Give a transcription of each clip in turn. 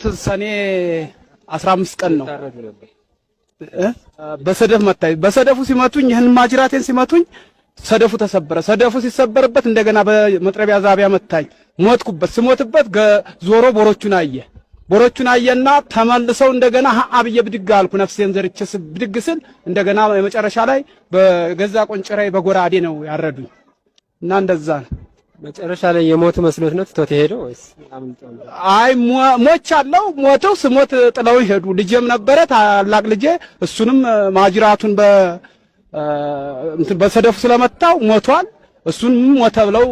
የሞትኩት ሰኔ 15 ቀን ነው። በሰደፍ መታኝ። በሰደፉ ሲመቱኝ ይህን ማጅራቴን ሲመቱኝ ሰደፉ ተሰበረ። ሰደፉ ሲሰበርበት እንደገና በመጥረቢያ ዛቢያ መታኝ። ሞትኩበት። ስሞትበት ዞሮ ቦሮቹን አየ። ቦሮቹን አየና ተመልሰው እንደገና አብዬ ብድግ አልኩ። ነፍሴን ዘርቼ ብድግ ስል እንደገና የመጨረሻ ላይ በገዛ ቆንጭራዬ በጎራዴ ነው ያረዱኝ እና እንደዛ ነው። መጨረሻ ላይ የሞቱ መስሎት ነው ትቶት የሄደው ወይስ አምልጦ ነው? አይ ሞቻለሁ። ሞተው ስሞት ጥለው ሄዱ። ልጄም ነበረ ታላቅ ልጄ፣ እሱንም ማጅራቱን በሰደፉ ስለመታው ሞቷል። እሱን ሞተ ብለው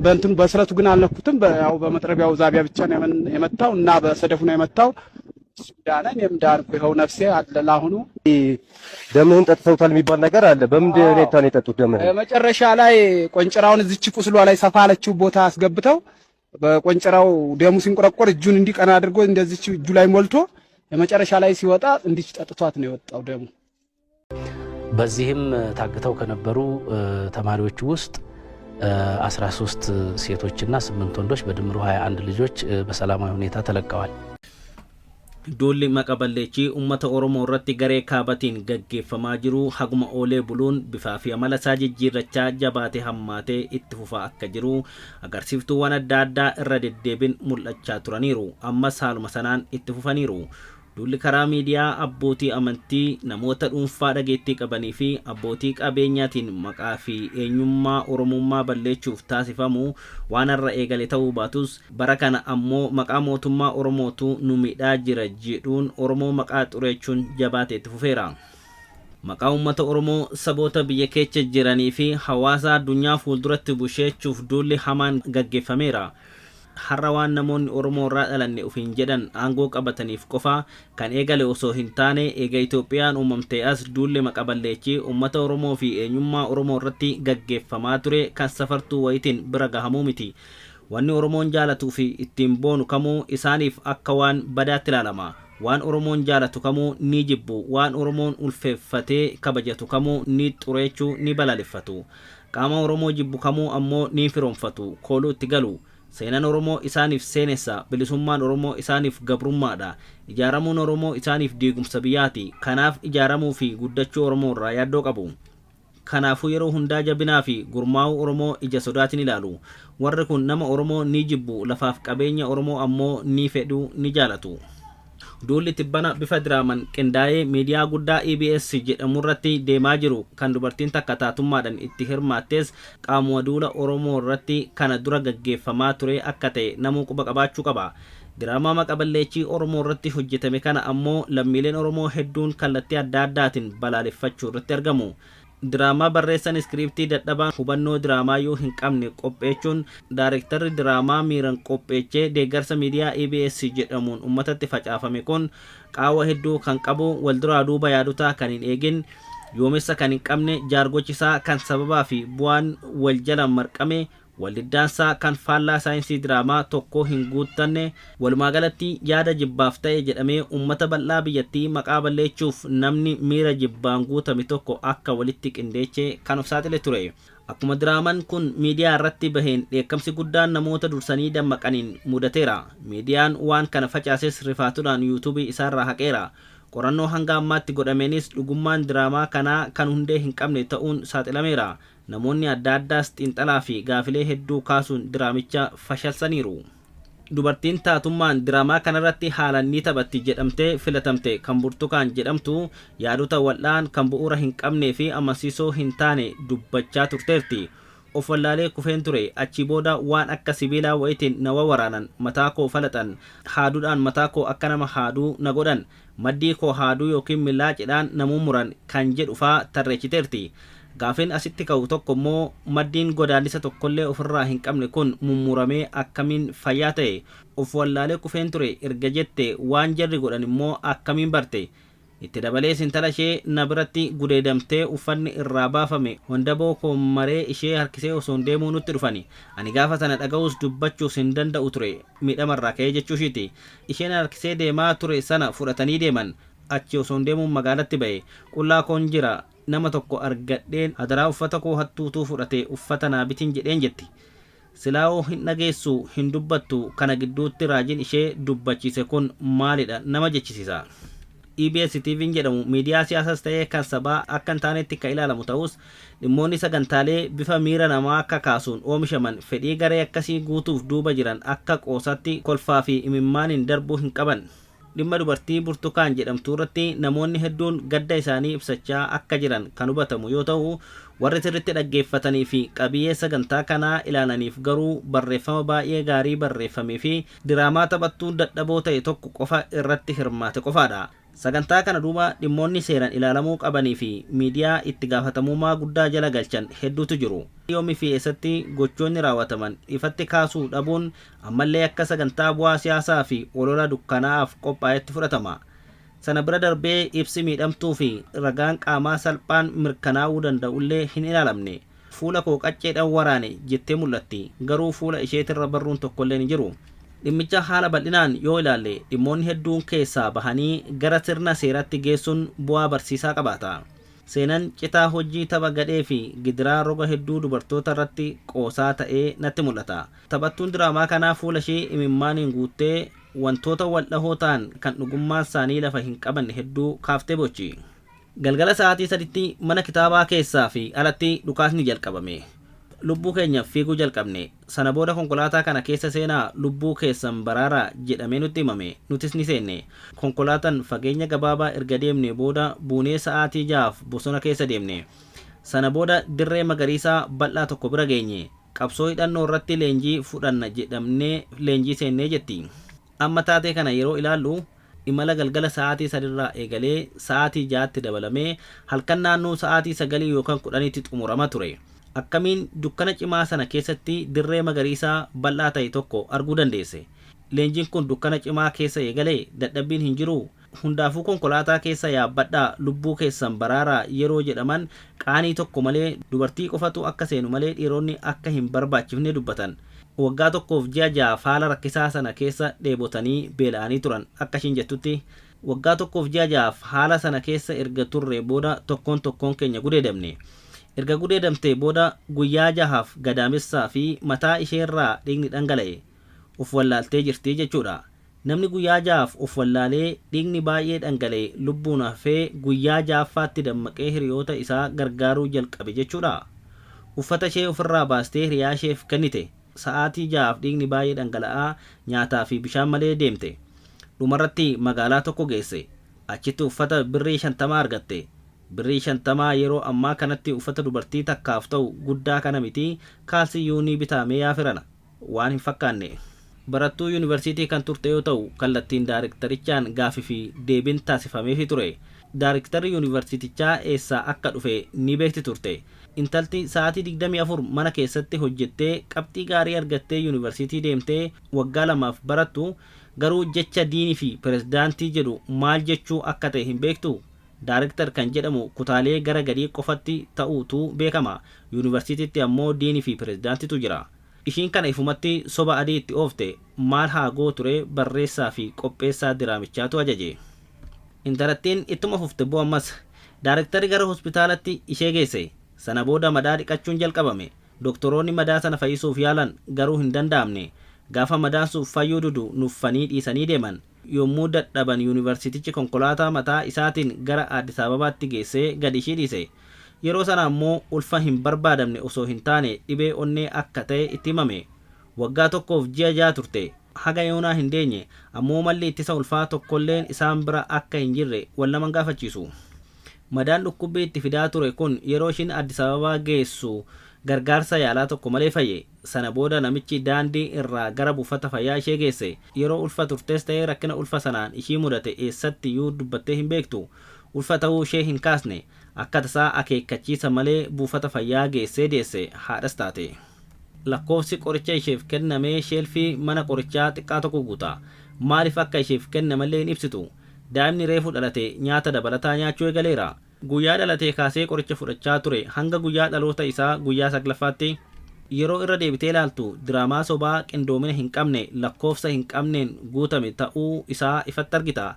በእንትኑ በስለቱ ግን አልነኩትም። ያው በመጥረቢያው ዛቢያ ብቻ ነው የመታው እና በሰደፉ ነው የመታው። እሱ ዳነ፣ እኔም ዳንኩ። ይኸው ነፍሴ አለ ለአሁኑ። ደምህን ጠጥተውታል የሚባል ነገር አለ። በምን ሁኔታ ነው የጠጡት ደምህን? መጨረሻ ላይ ቆንጭራውን እዚች ቁስሏ ላይ ሰፋ ያለችው ቦታ አስገብተው በቆንጭራው ደሙ ሲንቆረቆር እጁን እንዲቀና አድርጎ እንደዚች እጁ ላይ ሞልቶ የመጨረሻ ላይ ሲወጣ እንዲች ጠጥቷት ነው የወጣው ደሙ። በዚህም ታግተው ከነበሩ ተማሪዎች ውስጥ 13 ሴቶችና 8 ወንዶች በድምሩ 21 ልጆች በሰላማዊ ሁኔታ ተለቀዋል። Duulli maqaballeechii uummata Oromoo irratti garee kaabatiin gaggeeffamaa jiru haguma oolee buluun bifaa fi amala isaa jijjiirrachaa jabaatee hammaatee itti fufaa akka jiru agarsiiftuuwwan adda addaa irra deddeebiin mul'achaa turaniiru. Ammas haaluma sanaan itti fufaniiru. Duulli karaa miidiyaa abbootii amantii, namoota dhuunfaa dhageettii qabanii fi abbootii qabeenyaatiin maqaa fi eenyummaa Oromummaa balleechuuf taasifamu waan har'a eegale ta'uu baatus, bara kana ammoo maqaa mootummaa Oromootu nu miidhaa jira jedhuun Oromoo maqaa xureechuun jabaatee itti fufeera. Maqaa uummata Oromoo saboota biyya keessa jiranii fi hawaasa addunyaa fuulduratti busheechuuf duulli hamaan gaggeeffameera. Har'a waan namoonni Oromoo irraa dhalanne ofiin jedhan aangoo qabataniif qofa kan eegale osoo hin taane, eega Itoophiyaan uumamtee as duulli maqaballeechii uummata Oromoo fi eenyummaa Oromoo irratti gaggeeffamaa ture kan safartuu wayitiin bira gahamuu miti. Wanni Oromoon jaalatuu fi ittiin boonu kamuu isaaniif akka waan badaatti ilaalama. Waan Oromoon jaalatu kamuu ni jibbu. Waan Oromoon ulfeeffatee kabajatu kamuu ni xureechuu ni balaaleffatu. Qaama Oromoo jibbu kamuu ammoo ni firoonfatu, kooluu itti galu. Seenaan Oromoo isaaniif seenessa, bilisummaan Oromoo isaaniif gabrummaadha. Ijaaramuun Oromoo isaaniif diigumsa biyyaati. Kanaaf ijaaramuu fi guddachuu Oromoo irraa yaaddoo qabu. Kanaafuu yeroo hundaa jabinaa fi gurmaa'uu Oromoo ija sodaatiin ilaalu. Warri kun nama Oromoo ni jibbu, lafaaf qabeenya Oromoo ammoo ni fedhu, ni jaalatu. Duulli tibbana bifa diraaman qindaa'ee miidiyaa guddaa EBS jedhamu irratti deemaa jiru kan dubartiin takka taatummaadhaan itti hirmaattees qaamuma duula Oromoo irratti kana dura gaggeeffamaa ture akka ta'e namuu quba qabaachuu qaba. Diraamaa maqaballeechii Oromoo irratti hojjetame kana ammoo lammiileen Oromoo hedduun kallattii adda addaatiin balaaleffachuu irratti argamu. Diraamaa barreessan iskiriiptii dadhabaan hubannoo diraamaayyuu hin qabne qopheechuun daarektarri diraamaa miiran qopheechee deeggarsa miidiyaa EBS jedhamuun uummatatti facaafame kun qaawwa hedduu kan qabu, walduraa duuba yaadotaa kan hin eegin, yoomessa kan hin qabne, jaargochisaa kan sababaa fi bu'aan wal jala marqame, waldiddaansaa kan faallaa saayinsii diraamaa tokko hin guuttanne, walumaa galatti yaada jibbaaf ta'e jedhamee uummata bal'aa biyyattii maqaa balleechuuf namni miira jibbaan guutame tokko akka walitti qindeechee kan of saaxile ture. Akkuma diraamaan kun miidiyaa irratti baheen dheekkamsi guddaan namoota dursanii dammaqaniin mudateera. Miidiyaan waan kana facaases rifaatuudhaan yuutuubii isaarraa haqeera. Qorannoo hanga ammaatti godhameenis dhugummaan diraamaa kanaa kan hundee hin qabne ta'uun saaxilameera. Namoonni adda addaas xiinxalaa fi gaafilee hedduu kaasuun diraamicha fashalsaniiru. Dubartiin taatummaan diraamaa kanarratti haalaan ni taphatti jedhamtee filatamte kan Burtukaan jedhamtu yaadota wal'aan kan bu'uura hin qabnee fi amansiisoo hin taane dubbachaa turteerti. Of wallaalee kufeen ture, achii booda waan akka sibiilaa wayitiin na waraanan, mataa koo falaxan, haaduudhaan mataa koo akka nama haaduu na godhan, maddii koo haaduu yookiin millaacidhaan na mummuran kan jedhu faa tarreessiteerti. Gaafin asitti ka'u tokko immoo, maddiin godaannisa tokkollee ofirraa hin qabne kun mummuramee akkamiin fayyaa ta'e? Of wallaalee kufeen ture erga jette, waan jarri godhan immoo akkamiin barte? Itti dabalees intala ishee na biratti gudeedamtee uffanni irraa baafame wandaboo koo maree ishee harkisee osoo deemuu nutti dhufani. Ani gaafa sana dhaga'uus dubbachuus hin danda'u ture miidhamarraa ka'ee jechuu ishiiti. Isheen harkisee deemaa ture sana fudhatanii deeman. Achi osoo deemuun magaalatti ba'e. Qullaa koon jira, nama tokko argadheen hadaraa uffata koo hattuutuu fudhate, uffata naa bitin jedheen jetti. Silaa'oo hin dhageessu, hin dubbattu, kana gidduutti raajiin ishee dubbachiise kun maalidha nama jechisiisa. EBS TV'n jedhamu miidiyaa siyaasas ta'ee kan sabaa akka hin taanetti kan ilaalamu ta'us, dhimmoonni sagantaalee bifa miira namaa akka kaasuun oomishaman fedhii garee akkasii guutuuf duuba jiran akka qoosaatti kolfaa fi imimmaaniin darbuu hin qaban. Dhimma dubartii Burtukaan jedhamtu irratti namoonni hedduun gadda isaanii ibsachaa akka jiran kan hubatamu yoo ta'u, warri sirriitti dhaggeeffatanii fi qabiyyee sagantaa kanaa ilaalaniif garuu barreeffama baay'ee gaarii barreeffamee fi diraamaa taphattuu dadhaboo ta'e tokko qofa irratti hirmaate qofaadha. Sagantaa kana duuba dhimmoonni seeraan ilaalamuu qabanii fi miidiyaa itti gaafatamummaa guddaa jala galchan hedduutu jiru. Yoomii fi eessatti gochoonni raawwataman ifatti kaasuu dhabuun ammallee akka sagantaa bu'aa siyaasaa fi olola dukkanaa'aaf qophaa'etti fudhatama. Sana bira darbee ibsi miidhamtuu fi ragaan qaamaa salphaan mirkanaa'uu danda'ullee hin ilaalamne. Fuula koo qacceedhaan waraane jettee mul'atti, garuu fuula isheetirra barruun tokkollee hin jiru. Dhimmicha haala bal'inaan yoo ilaalle, dhimmoonni hedduun keessaa bahanii gara sirna seeratti geessuun bu'aa barsiisaa qabaata. Seenan citaa hojii tapha gadhee fi gidiraa roga hedduu dubartoota irratti qoosaa ta'ee natti mul'ata. Taphattuun diraamaa kanaa fuula ishee imimmaaniin guuttee wantoota wal dhahoo ta'an kan dhugummaan isaanii lafa hin qabanne hedduu kaaftee bochi. Galgala sa'aatii 3tti mana kitaabaa keessaa fi alatti dhukaasni jalqabame. Lubbuu keenya fiiguu jalqabne. Sana booda konkolaataa kana keessa seenaa, lubbuu keessan baraaraa jedhamee nutti himame. Nutis ni seenne. Konkolaataan fageenya gabaabaa erga deemne booda buunee sa'aatii 6f bosona keessa deemne. Sana booda dirree magariisaa bal'aa tokko bira geenye. Qabsoo hidhannoo irratti leenjii fudhanna jedhamnee leenjii seennee jetti. Amma taatee kana yeroo ilaallu, imala galgala sa'aatii 3rraa eegalee sa'aatii 6tti dabalamee halkan naannoo sa'aatii 9 yookaan 10tti xumurama ture. Akkamiin dukkana cimaa sana keessatti dirree magariisaa bal'aa ta'e tokko arguu dandeesse? Leenjiin kun dukkana cimaa keessa eegalee dadhabbiin hin jiru? Hundaafuu konkolaataa keessa yaabbadhaa, lubbuu keessan baraaraa yeroo jedhaman qaanii tokko malee dubartii qofatu akka seenu malee dhiironni akka hin barbaachifne dubbatan. Waggaa tokkoof ji'a 6 haala rakkisaa sana keessa dheebotanii beela'anii turan akka ishiin jettutti. Waggaa tokkoof ji'a 6f haala sana keessa erga turre booda tokkoon tokkoon keenya gudeedamne. Erga gudeedamtee booda guyyaa jahaaf gadaamessaa fi mataa isheerraa dhiigni dhangala'e. Uf wallaaltee jirti jechuudha. Namni guyyaa 6f of wallaalee dhiigni baay'ee dhangala'e lubbuun hafee guyyaa ja'affaatti dammaqee hiriyoota isaa gargaaruu jalqabe jechuudha. Uffata ishee ofirraa baastee hiriyaa isheef kennite. Sa'aatii 6f dhiigni baay'ee dhangala'aa nyaataa fi bishaan malee deemte. Dhumarratti magaalaa tokko geesse. Achitti uffata birrii 50 argatte. Birrii 50 yeroo ammaa kanatti uffata dubartii takkaaf ta'u guddaa kana miti, kaalsiyyuu ni bitaamee yaafirana. Waan hin fakkaanne. Barattuu yuunivarsiitii kan turte yoo ta'u, kallattiin daarektarichaan gaafii fi deebiin taasifameefii ture. Daarektarri yuunivarsiitichaa eessaa akka dhufe ni beekti turte. Intalti sa'aatii 24 mana keessatti hojjettee qabxii gaarii argattee yuunivarsiitii deemtee waggaa 2f barattu garuu jecha diinii fi pirezidaantii jedhu maal jechuu akka ta'e hin beektu? Daarektar kan jedhamu kutaalee gara gadii qofatti ta'uutu beekama. Yuunivarsiitiitti ammoo diinii fi pirezidaantitu jira. Ishiin kana ifumatti soba adii itti oofte. Maal haa gooture, barreessaa fi qopheessaa diraamichaatu ajaje. Intalattiin ittuma fufte boo ammas. Daarektarri gara hospitaalatti ishee geesse. Sana booda madaa dhiqachuun jalqabame. Doktoroonni madaa sana fayyisuuf yaalan, garuu hin danda'amne. Gaafa madaan sun fayyuu dudu nuffanii dhiisanii deeman. Yommuu dadhaban yuunivarsiitichi konkolaataa mataa isaatiin gara Addis Ababaatti geessee gadi ishii dhiise. Yeroo sana ammoo ulfa hin barbaadamne osoo hin taane dhibee onnee akka ta'e itti himame. Waggaa tokkoof ji'a 6 turte. Haga yoonaa hin deenye. Ammoo malli ittisa ulfaa tokkolleen isaan bira akka hin jirre wal nama gaafachiisu. Madaan dhukkubbii itti fidaa ture kun yeroo ishiin Addis Ababaa geessu gargaarsa yaalaa tokko malee fayye. Sana booda namichi daandii irraa gara buufata fayyaa ishee geesse. Yeroo ulfa turtes ta'ee rakkina ulfa sanaan ishii mudate eessatti iyyuu dubbattee hin beektu. Ulfa ta'uu ishee hin kaasne. Akka tasaa akeekkachiisa malee buufata fayyaa geessee deesse, haadhas taate. Lakkoofsi qoricha isheef kennamee sheelfii mana qorichaa xiqqaa tokko guuta. Maaliif akka isheef kennamallee hin ibsitu. Daa'imni reefu dhalate nyaata dabalataa nyaachuu eegaleera. Guyyaa dhalatee kaasee qoricha fudhachaa ture hanga guyyaa dhaloota isaa guyyaa saglaffaatti. Yeroo irra deebitee ilaaltu diraamaa sobaa qindoomina hin qabne, lakkoofsa hin qabneen guutame ta'uu isaa ifatti argita.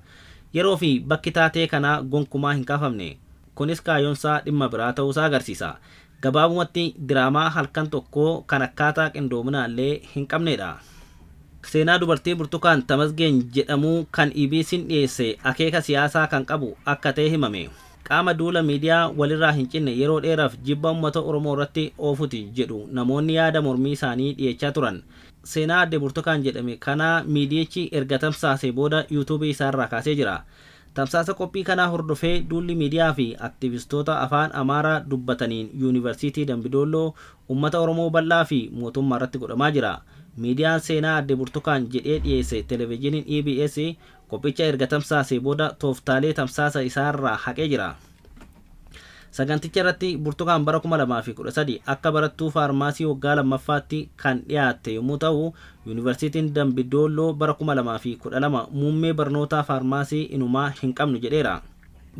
Yeroo fi bakki taatee kanaa gonkumaa hin kaafamne. Kunis kaayyoonsaa dhimma biraa ta'uusaa agarsiisa. Gabaabumatti diraamaa halkan tokkoo kan akkaataa qindoominaallee hin qabnedha. Seenaa dubartii Burtukaan Tamasgeen jedhamuu kan EBC'n dhiyeesse akeeka siyaasaa kan qabu akka ta'e himame. Qaama duula miidiyaa walirraa hin cinne yeroo dheeraaf jibba uummata Oromoo irratti oofuti jedhu namoonni yaada mormii isaanii dhiyeechaa turan. Seenaa adde Burtukaan jedhame kana miidiyichi erga tamsaasee booda yuutuubii isaarraa kaasee jira. Tamsaasa qophii kanaa hordofee duulli miidiyaa fi aktivistoota afaan Amaaraa dubbataniin Yuunivarsiitii Dambidolloo, uummata Oromoo bal'aa fi mootummaa irratti godhamaa jira. Miidiyaan seenaa adde Burtukaan jedhee dhiyeesse televezyiiniin EBS qophicha erga tamsaasee booda tooftaalee tamsaasa isaarraa haqee jira. Saganticha irratti Burtukaan bara 2013 akka barattuu faarmaasii waggaa lammaffaatti kan dhiyaatte yommuu ta'u, Yuunivarsiitiin Dambidolloo bara 2012 muummee barnootaa faarmaasii inumaa hin qabnu jedheera.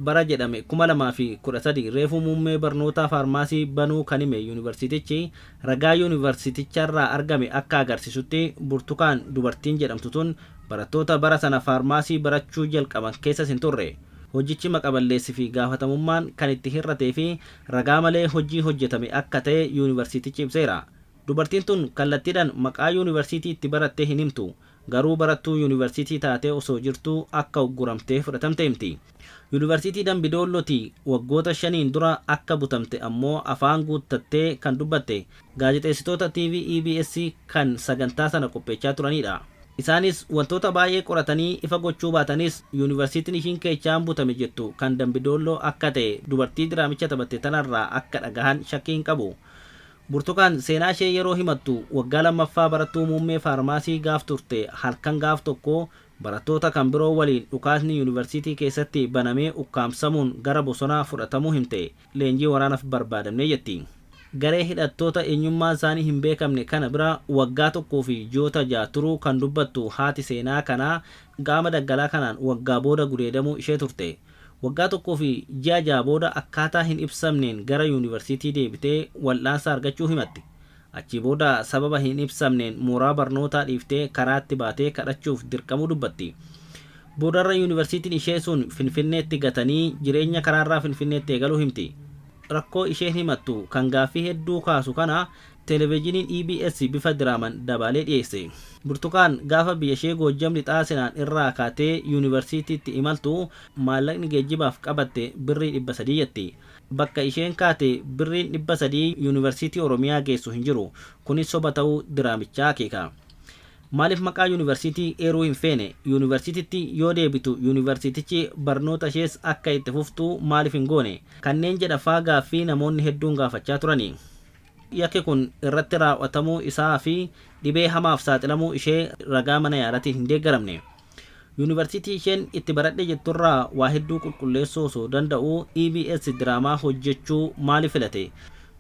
Bara jedhame 2013 reefuu muummee barnootaa faarmaasii banuu kan hime yuunivarsiitichi, ragaa yuunivarsiiticharraa argame akka agarsiisutti Burtukaan dubartiin jedhamtu tun barattoota bara sana faarmaasii barachuu jalqaban keessas hin turre. Hojichi maqaballeessi fi gaafatamummaan kan itti hir'atee fi ragaa malee hojii hojjetame akka ta'e yuunivarsiitichi ibseera. Dubartiin tun kallattiidhaan maqaa yuunivarsiitii itti barattee hin himtu. Garuu barattuu yuunivarsiitii taatee osoo jirtuu akka ugguramtee fudhatamte himti. Yuunivarsiitii Dambidoollooti waggoota 5n dura akka butamte ammoo afaan guuttattee kan dubbatte gaazexeessitoota TV EBS kan sagantaa sana qopheechaa turanidha. Isaanis wantoota baay'ee qoratanii ifa gochuu baatanis, yuunivarsiitiin ishiin keechaan butame jettu kan Dambidolloo akka ta'e dubartii diraamicha taphatte tanarraa akka dhagahan shakkii hin qabu. Burtukaan seenaa ishee yeroo himattu waggaa lammaffaa barattuu muummee faarmaasii gaaf turte halkan gaaf tokko barattoota kan biroo waliin dhukaasni yuunivarsiitii keessatti banamee ukkaamsamuun gara bosonaa fudhatamuu himte. Leenjii waraanaaf barbaadamne jetti. Garee hidhattoota eenyummaan isaanii hin beekamne kana bira waggaa 1 fi ji'oota 6 turuu kan dubbattu haati seenaa kanaa, qaama daggalaa kanaan waggaa booda gudeedamuu ishee turte. Waggaa 1 fi ji'a 6 booda akkaataa hin ibsamneen gara yuunivarsiitii deebitee wal'aansa argachuu himatti. Achii booda sababa hin ibsamneen mooraa barnootaa dhiiftee karaatti baatee kadhachuuf dirqamuu dubbatti. Boodarra yuunivarsiitiin ishee sun Finfinneetti gatanii jireenya karaarraa Finfinneetti eegaluu himti. Rakkoo isheen himattu kan gaaffii hedduu kaasu kana televezyiiniin EBS bifa diraaman dabaalee dhiyeesse. Burtukaan gaafa biyya ishee Goojjam lixaa Sinaan irraa kaatee yuunivarsiitiitti imaltu maallaqni geejjibaaf qabatte birrii 300 jetti. Bakka isheen kaate birriin 300 yuunivarsiitii Oromiyaa geessu hin jiru. Kunis soba ta'uu diraamichaa akeeka. Maaliif maqaa yuunivarsiitii eeruu hin feene? Yuunivarsiitiitti yoo deebitu yuunivarsiitichi barnoota ishees akka itti fuftu maaliif hin goone? Kanneen jedhafaa gaaffii namoonni hedduun gaafachaa turani. Yakki kun irratti raawwatamuu isaa fi dhibee hamaaf saaxilamuu ishee ragaa mana yaalaatiin hin deeggaramne. Yuunivarsiitii isheen itti baradhe jetturraa waa hedduu qulqulleessuu osoo danda'uu EBS diraamaa hojjechuu maaliif filate?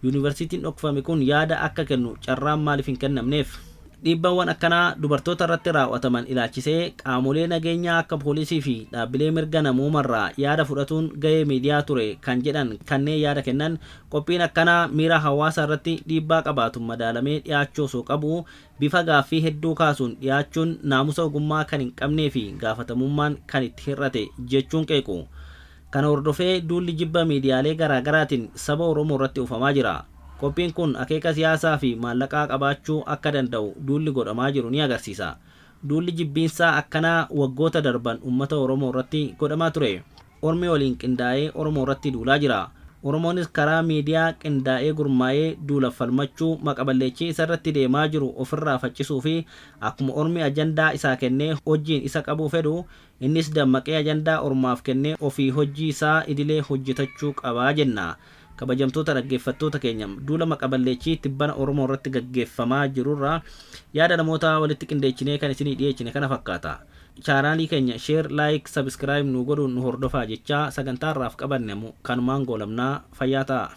Yuunivarsiitiin dhokfame kun yaada akka kennu carraan maaliif hin kennamneef? Dhiibbaawwan akkanaa dubartoota irratti raawwataman ilaalchisee qaamolee nageenyaa akka poolisii fi dhaabbilee mirga namoomarraa yaada fudhatuun gahee miidiyaa ture kan jedhan kanneen yaada kennan, qophiin akkanaa miira hawaasaa irratti dhiibbaa qabaatu madaalamee dhiyaachuu osoo qabu bifa gaaffii hedduu kaasuun dhiyaachuun naamusa ogummaa kan hin qabnee fi gaafatamummaan kan itti hir'ate jechuun qeequ. Kana hordofee duulli jibba miidiyaalee garaagaraatiin saba Oromoo irratti oofamaa jira. Qophiin kun akeeka siyaasaa fi maallaqaa qabaachuu akka danda'u duulli godhamaa jiru ni agarsiisa. Duulli jibbiinsaa akkanaa waggoota darban uummata Oromoo irratti godhamaa ture. Ormi waliin qindaa'ee Oromoo irratti duulaa jira. Oromoonis karaa miidiyaa qindaa'ee gurmaa'ee duula falmachuu, maqaballeechii isa irratti deemaa jiru ofirraa faccisuu fi akkuma ormi ajandaa isaa kennee hojiin isa qabuu fedhu innis dammaqee ajandaa ormaaf kennee ofii hojii isaa idilee hojjetachuu qabaa jenna. Kabajamtoota dhaggeeffattoota keenya, duula maqaballeechii tibbana Oromoo irratti gaggeeffamaa jirurraa yaada namoota walitti qindeechinee kan isinii dhiyeechine kana fakkaata. Chaanaalii keenya share, like, subscribe nu godhuun nu hordofaa jechaa sagantaa irraaf qabanne kanumaan goolabnaa. Fayyaa ta'a.